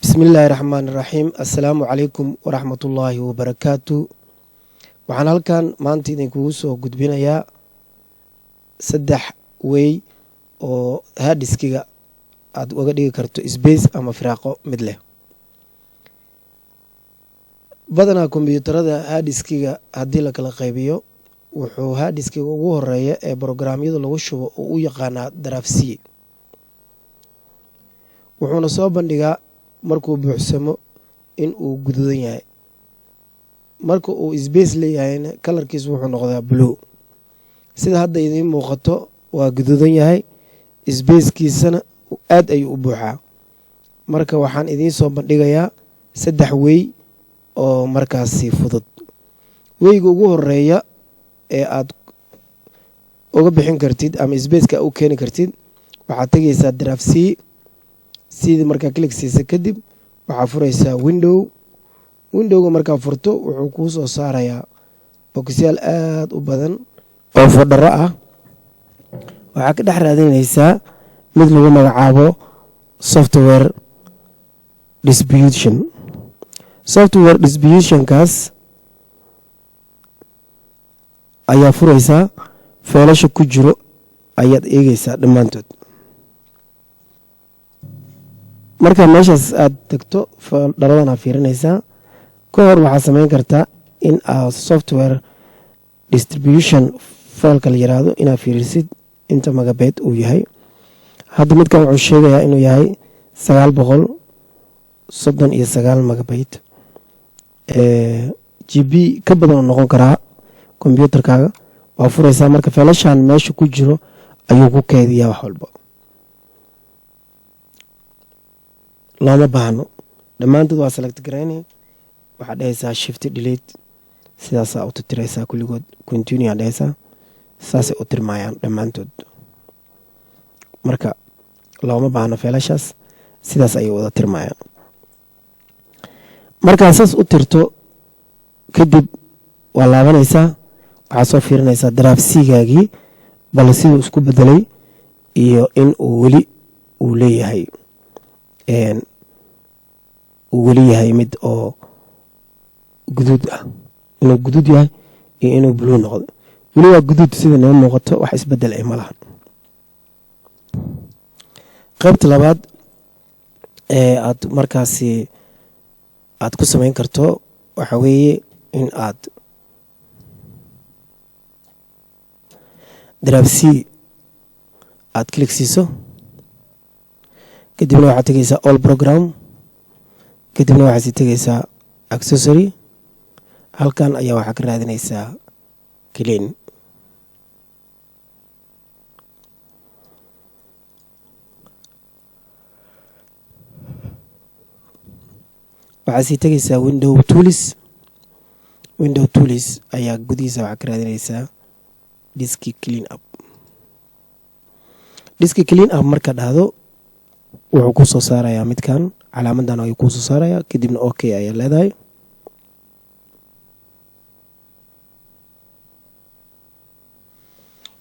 Bismillaahi raxmaani raxiim. Assalaamu calaykum waraxmatullaahi wabarakaatu. Waxaan halkan maanta idinkugu soo gudbinayaa saddex wey oo hard diskiga aada uga dhigi karto space ama firaaqo mid leh. Badanaa kombiyuutarada hard diskiga haddii la kala qaybiyo, wuxuu hard diskiga ugu horeeya ee brograamyada lagu shubo oo u yaqaanaa drive C, wuxuuna soo bandhigaa markuu buuxsamo in uu guduudan yahay. Marka uu space leeyahayna, colorkiisu wuxuu noqdaa blue. Sida hadda idiin muuqato, waa guduudan yahay, spacekiisana aad ayuu u buuxaa. Marka waxaan idiin soo bandhigayaa saddex wey oo markaasi fudud. Weyga ugu horeeya ee aad uga bixin kartid ama spaceka u keeni kartid, waxaad tegeysaa drive C. Sidii markaa click siisa kadib, waxaa fureysaa Window. Windowga markaa furto, wuxuu kuu soo saarayaa boxyaal aada u badan oo foldero ah. Waxaa ka dhex raadineysaa mid lagu magacaabo Software Distribution. Software Distributionkaas ayaa fureysaa. Fileasha ku jiro ayaad eegeysaa dhammaantood. Marka meeshaas aada tagto, folderadan aa fiirinaysaa. Ka hor waxaad sameyn kartaa in aad Software Distribution fileka la yiraahdo inaad fiirisid inta megabyte uu yahay. Hadda midkan wuxuu sheegayaa inuu yahay 939 megabyte. GB ka badan oo noqon karaa kombyuutarkaaga. Waa fureysaa. Marka fileashan meesha ku jiro ayuu ku keydiyaa. Wax walba looma baahno, dhammaantood waa select garaynay. Waxaad dhehaysaa Shift Delete, sidaasaa u tirtiraysaa kulligood. Continue aad dhehaysaa, saasay u tirmayaan dhammaantood. Marka looma baahno fileashaas, sidaas ayay wada tirmayaan. Markaa saas u tirto kadib, waa laabanaysaa. Waxaad soo fiirinaysaa drive C-gaagii, bal siduu isku bedelay iyo in uu weli uu leeyahay, uu weli yahay mid oo guduud ah, inuu guduud yahay iyo inuu blue noqdo. Weli waa guduud sida noo muuqato, wax isbedel ay ma lahan. Qaybta labaad ee aad markaasi aad ku samayn karto waxa weeye in aad drive C aad click siiso. Kadibna waxaad tegeysaa All Program. Kadibna waxaad sii tegeysaa Accessory. Halkan ayaa waxaa ka raadinaysaa Clean. Waxaad sii tegeysaa Window Tools. Window Tools ayaa gudihiisa waxaa ka raadinaysaa Disk Clean Up. Disk Clean Up marka dhahdo, wuxuu kuu soo saarayaa midkan, calaamadan ayuu kuu soo saarayaa. Kadibna okay ayaa leedahay.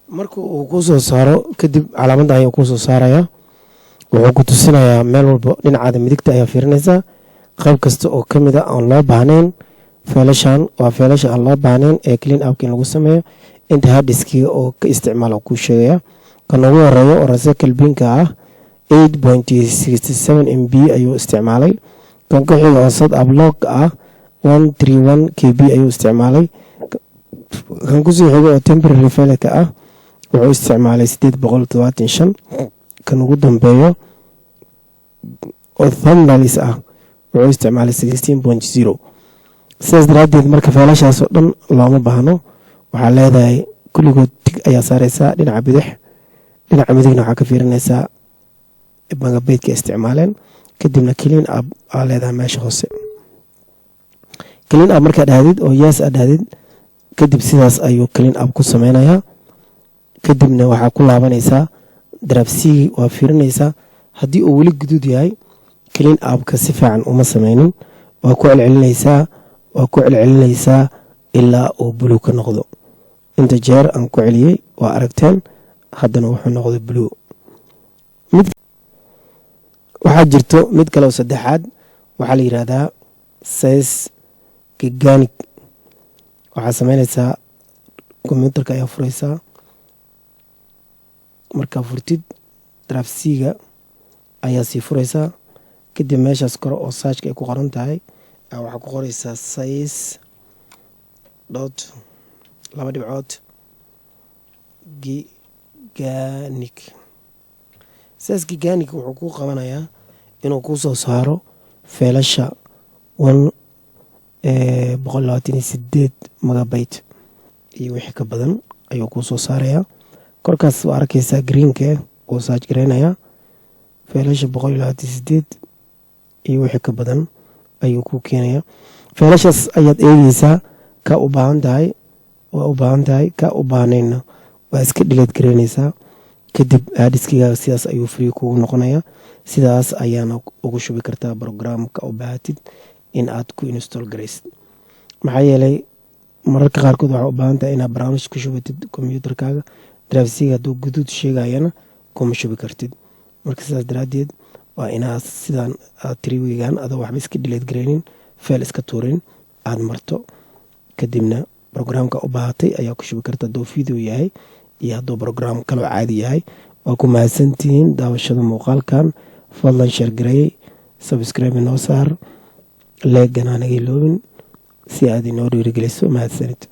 Marka uu kuu soo saaro kadib, calaamadan ayuu kuu soo saarayaa. Wuxuu ku tusinayaa meel walba. Dhinacaada midigta ayaa fiirinaysaa qayb kasta oo ka mid a aan loo baahnayn. Fileashan waa fileasha aan loo baahnayn ee clean upka in lagu sameeyo. Inta hard diskiga oo ka isticmaala kuu sheegaya. Kan ugu horeeyo oo Recycle Binka ah, 8.67 MB ayuu isticmaalay. Kan ku xiga oo Setup Log ah, 131 KB ayuu isticmaalay. Kan kusii xiga oo Temporary Fileka ah wuxuu isticmaalay 875. Kan ugu dambeeyo oo Thumbnails ah wuxuu isticmaalay 16.0. Sidaas daraaddeed, marka fileashaas oo dhan looma baahno. Waxaa leedahay kulligood tick ayaa saareysaa dhinaca bidix. Dhinaca midigna waxaa ka fiirinaysaa megabyteka isticmaaleen. Kadibna Clean Up aa leedahay meesha hoose. Clean Up markaa dhahdid oo yes aa dhahdid kadib, sidaas ayuu clean up ku sameynayaa. Kadibna waxaa ku laabanaysaa drive C, waa fiirinaysaa. Haddii uu weli guduud yahay, clean upka si fiican uma sameynin. Waa ku celcelinaysaa, waa ku celcelinaysaa ilaa uu blue ka noqdo. Inta jeer aan ku celiyey waa aragteen. Haddana wuxuu noqday blue. Waxaa jirto mid kale oo saddexaad. Waxaa la yidhaahdaa Size Gigantic. Waxaa sameyneysaa, kombyuutarka ayaa fureysaa. Markaa furtid, Drive C-ga ayaa sii fureysaa. Kadib meeshaas kore oo searchka ay ku qoran tahay waxaa ku qoreysaa size dot laba dhibcood gigantic. Size Gigantic wuxuu kuu qabanayaa inuu kuu soo saaro feelasha 128 megabyte iyo wixii ka badan ayuu kuu soo saarayaa. Korkaas waa arkeysaa, greenka wuu search gareynayaa. Feelasha 128 iyo wixii ka badan ayuu kuu keenayaa. Feelashaas ayaad eegeysaa. Ka u baahan tahay waa u baahan tahay, ka u baahnayna waa iska delete gareyneysaa. Kadib hard diskigaaga sidaas ayuu free kugu noqonayaa. Sidaas ayaana ugu shubi kartaa programka u baahatid in aad ku install garaysid. Maxaa yeelay, mararka qaarkood waxaa u baahan tahay inaad barnaamij ku shubatid kombyuutarkaaga. Drive C-ga hadduu guduud sheegayana, kuma shubi kartid. Marka sidaas daraaddeed waa inaad sidaan aad tiriwigan, adoo waxba iska delete gareynin, file iska tuurin, aada marto. Kadibna programka u baahatay ayaa ku shubi karta, hadduu video yahay iyo hadduu program kaloo caadi yahay. Waa ku mahadsantihiin daawashada muuqaalkan. Fadlan share gareeyey, subscribe inoo saar, like-gana hanaga iloobin si aad inoo dhiirigeliso. Mahadsanid.